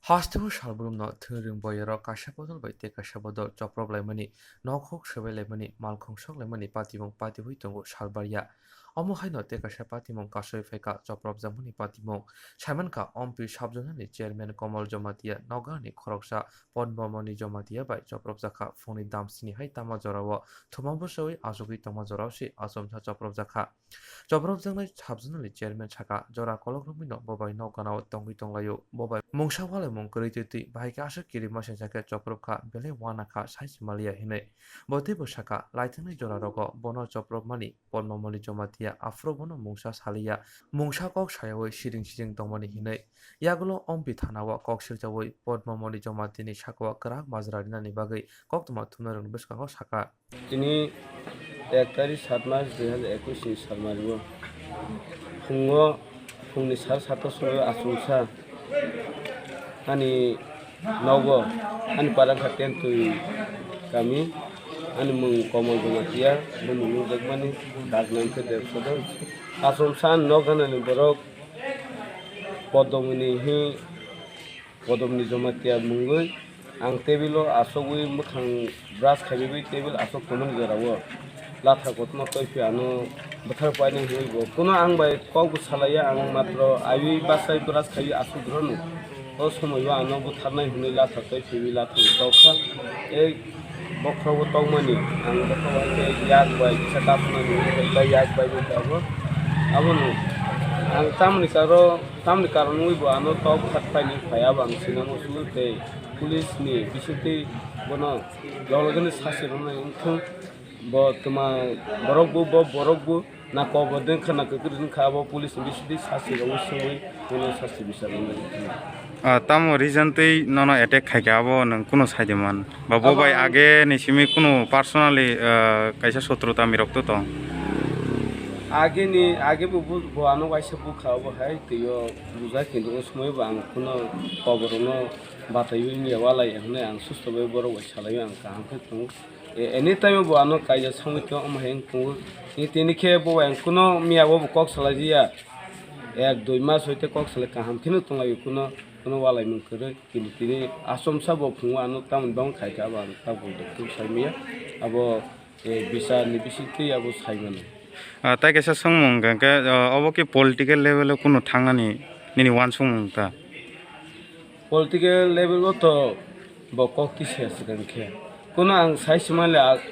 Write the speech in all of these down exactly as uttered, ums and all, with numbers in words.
Hasteo salbrumno thwngring boyarok kaisa bodol bai tei kaisa bodol choprop laimani, nokhok swbai laimani, malkhung sok laimani patimung patiwi tongo salbariya. Omo haino tei kaisa patimung kasui phaikha chopropjakmani patimung. Saimankha, Ompi sub-zonal ni chairman Komol Jamatia nokganani khoroksa Podmomoni Jamatia bai chopropjakha phungni damsini hai tama jorao thuma bwswi achugwi tongma jorao se achomsa chopropjakha. Chopropjaknai sub-zonal ni chairman saka, jora kolok romwino bobai nokganao tongwi tonglaio, bobai mungsa walaimung kwrwi twi twi bahai khe aswk kirima sengsa khe chopropkha, belai wanakha, saisi maliya hinwi. Bo teibo saka, laithangni jorarogo bono chopropmani Podmomoli Jamatia aphuru bono mungsa saliya, mungsa kok sayawi siring siring tongmani hinwi. Yagulo Ompi thanao kok sirjawi Podmomoli Jamatiani sakao kwrak majra rinani bagwi koktwma thumnairokni bwskango saka. Tini ek tarik sat mas dui hazar ekwis ni salmario phungo, phungni sal sata o achomsa ani nogo, ani para wngkha Tentwi kami, ani mung Komol Jamatia, bini nukjakmani dak nangkhe dershodor. Achomsa ani nok ganani borok Podomoni hi, Podomoni Jamatia mungwi ang table o achugwi mwkhang brush khaibaiwi table achuk tongmani jorao latha kotorma toiphi ano bwthar painai hinwi bo kuno ang bai kok bo salaiya, ang matro aiwi bachai brush khaiwi achuk rwno. O somoio ano butharnai hinwi latha toiphiwi latha tokha. Ei bokhorogo tongmani ang bokhorogo hai khe yak bai kisa kaphunani hinwi yak bai bo abo. Abono ang tamni karo, tamni karon wngwi bo ano tok khat paini phai abo ang sinamo sugwi tei police ni bisingtwi bono log logni sasi rwnai wngthung. Bo twma borok bo, bo borok bo na kobor de wngkha na kwkrwi wngkha, abo police ni bisingtwi sasi rogwi songwi bono sasi bichar rwnai wngthung. Ah, tamo reason twi nono attack khaikha abo nwng kunu saide man? Ba bo bai abo ang age ni simi kunu personally, ah, kaisa sotro tami rok to tong? Age ni, age bo, bo, bo ano waisa bukha obo hai twi o bujak, kintu o somoi bo ang kuno kobor no bataiwi wngya walai hwnwi ang susto bai borok bai salaiwi ang kaham khe tongo. E, anytime bo ano kaijak songwi tongo, omo hai wng tongo. Tini, tini khe bo bai ang kuno miya bo bo kok salai ya. Ek dui mas hoite kok salai kaham kheno tonglaio kuno, kuno walaimung kwrwi. Tini, tini achomsa bo phungo ano tamoni bangma khaikha abo ang tabuk doktor saimaya. Abo, e, bichar ni bisingtwi abo saimano. Ah, tai kaisa swngmung hwnkha khe, ah, obo khe political level o kuno thangnani nini uansukmung ta? Political level o to bo kok tisa swkang khe. Kuno ang sai swmale a-,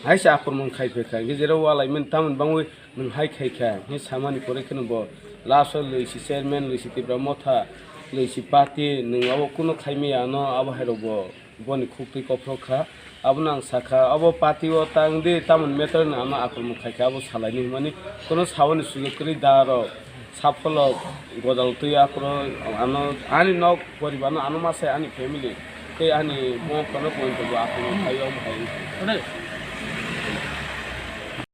hai se akromon khai phaikha. Hwnkhe jera walaimani tamoni bangwi nwng hai khaikha. Hwnkhe samani pore kheno bo last o lwisi chairman, lwisi Tipra Motha, lwisi party, nwng abo kuno khaimaya ano abo hai rok bo boni khuktwi kophro kha. Abono ang sakha, abo party o tang di, tamoni matter no ano akromon khaikha, abo salaini hwnmani kuno saboni sujok kwrwi da rok. Sapholo godal twi aphuru ano, ani nok poribar no ano ma sai ani family tei ani bongkha no poito bo aphuru khaio omo hai. Ode,